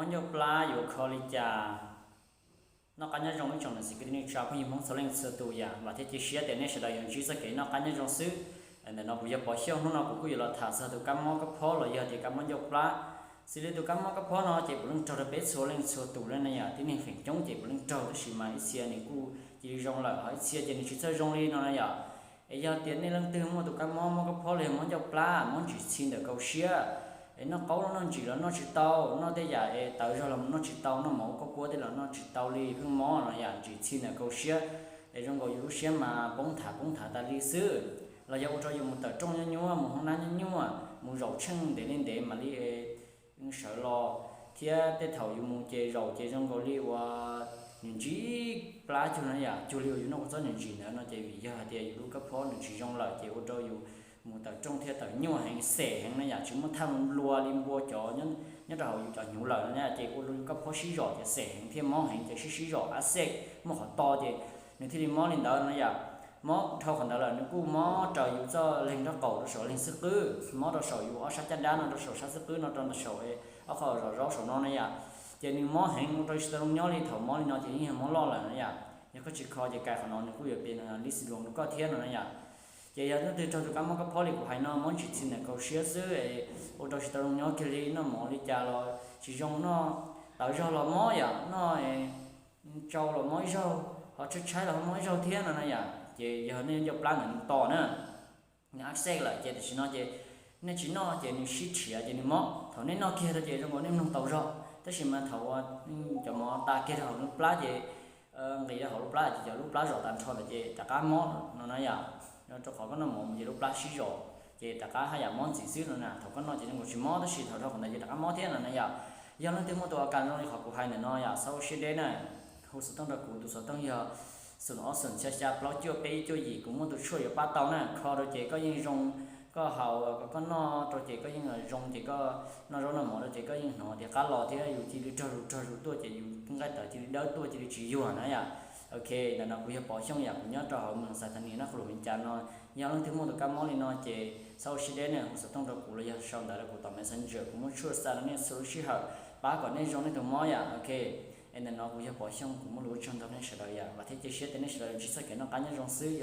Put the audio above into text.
ncauj plab yuav kho li cas. Noj qab nyob zoo ib tsoom niam txiv kwv tij neej tsa phooj ywg Hmoob txhua leej txhua tus yom, vam thiab cia siab tias nej sawv daws yuav ntsib txoj kev noj qab nyob zoo xwb. Ntawm no kuv yog Pov Xyooj, hnub no kuv kuj yuav los tham txog tus kab mob kab phob los yog tias kab mob ncauj plab. Xws li tus kab mob kab phob no ces puav leej raug rau peb txhua leej txhua tus li na yom, tib neeg feem coob ces puav leej raug tab sis mas ib txhia nws kuj cia li zoo lawm, ho ib txhia ces nws tsis txawj zoo li no na yom. Es yog tias nej leej twg muaj tus kab mob mob kab phob los yog mob ncauj plab, mob ntsim txhi ntawm kaus siab, es noj qaub los noj ntsim los noj tsis tau, noj tej yam es tawv zog los noj tsis tau, noj mov kuab kuab tej los noj tsis tau li, pheej mob no yom, ntsim txhi ntawm kaus siab, es zoo nkaus yus lub siab mas poob thav poob thav tas li xwb. Los yog ua rau yus mus tawm rooj nyuab nyuaj, mus hoob nab nyuaj nyuaj, mus zaum tsheej ntev li ntev mam li sawv los, thiab tej thaum yus mus ces zaum ces zoo nkaus li uas nws ntsim plab cuag no yom, cuag li uas yus noj kua txob ntsim ntsim ntawd no ces vim yog hais tias yus lub kab phob nws tsis zoo lawm ces ua rau yus mus tawm rooj thiaj tawm nyuaj heev, xes heev na yom, tsis muaj thaj nplua li npua cov nyob rau hauv yus cov hnyuv lawm na yom, ces ua rau yus kab phob sib zom ces xes heev thiab mob heev ces sib sib zom ab xej muaj qhov to ces nws thiaj li mob li ntawd no yom. Mob dhau qhov ntawd lawm nws kuj mob raws yus txoj leeg nraub qaum rau saum leeg xwb qwb, mob rau saum yus ob sab caj dab no, rau saum sab xwb qwb no, rau saum ob qho zom zaub saum no na yom. Ces nws mob heev ua rau tsis tau zoo nyob li, thaum mob li no ces yeej yog mob loj lawm na yom. Yog koj tsis kho ces kais qhov no nws kuj yuav pias lis lus rau koj thiab no na yom. Ces yog leej twg raug tus kab mob kab phob li kuv hais no, mob ntsim txhi ntawm kaus siab xwb, ua rau tsis tau zoo nyob kiag li, noj mov li cas los tsis zoo, noj tawv zog los mob yom, noj tsau los mob ib zaug, ho tshaib tshaib los ho mob ib zaug thiab no na yom. Ces yog nej ncauj plab ntawm nws to na, nws ab xej lawm ces tam sim no ces nej tsis noj ces nws sib rhiav ces nws mob. Thaum nej noj kiag rau ces zoo nkaus nej mloog tau zog, tab sis mas thaum uas cov mov tas kiag rau hauv lub plab ces nqis rau hauv lub plab ces cov lub plab zom tag nrho lawm ces rov qab mob no na yom. Rau qhov koj noj mov mus ces lub plab sib zom ces rov qab haj yam mob ntxiv xwb no na. Thaum koj noj ces zoo nkaus tsis mob tab sis thaum dhau qhov ntawd ces rov qab mob thiab no na yom. Yog leej twg muaj tus a kas zoo li qhov kuv hais ntawm no yom, txhob ua siab deb na, hu xov tooj rau kuv, tus xov tooj yog xoom ob xoom xya xya plaub cuaj peb ib cuaj yim, kuv muaj tus tshuaj yuav pab tau na. Kho rau ces koj yeej zoo, koj haus kom koj noj rau ces koj yeej zoo, ces koj noj zaub noj mov rau ces koj yeej hnov tias qab los thiab yus cia li rog zus rog zus tuaj ces yus nqaij tawv cia li dawb tuaj cia li tsis yuag na yom. Ok, ntawm no kuv yog Pov Xyooj yom, kuv nyob rau hauv moos Xas Thas Nis Naj Qhua Lus Vias Cas no. Yog leej twg muaj tus kab mob li no ces txhob ua siab deb ne, hu xov tooj rau kuv los yog sau ntawv rau kuv tom Messenger, kuv muaj tshuaj xa rau nej txhua lub sij hawm, pab kom nej zoo nej tus mob yom. Ok, es ntawm no kuv yog Pov Xyooj, kuv muaj lus ua tsaug ntau nej sawv daws yom, vam thiab cia siab tias nej sawv daws ntsib txoj kev noj qab nyob zoo xwb.